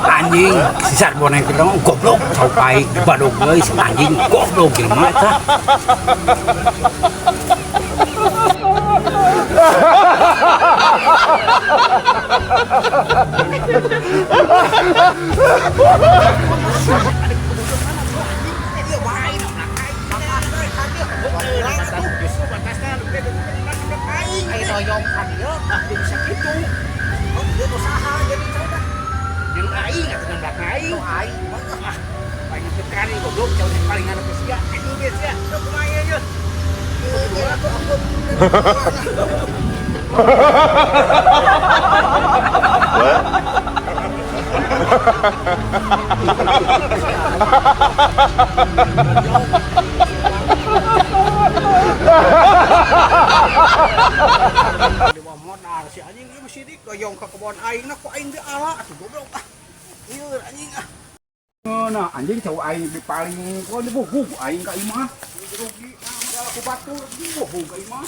Anjing, si Sarbon yang kita goblok, cau aing badog deui si anjing goblok jelema eta. Ayo doyong ka dieu, ah bisa kitu. Oh, dia usaha jadi cau dah. Yang aing atuh nembak aing. Nu aing mah Ah, paling tekan goblok cau paling ngarep sia. Anjing geus sia. Sok kumaha ieu yeuh. ieu atuh ampun. Di modal si anjing ieu sidik doyong ka kebon aing na ku aing diala atuh goblok ah. Ieu anjing ah. Nah, anjing cau aing di paling ku dibugug aing ka imah. Rugi ah modal ku batur dibugug ka imah.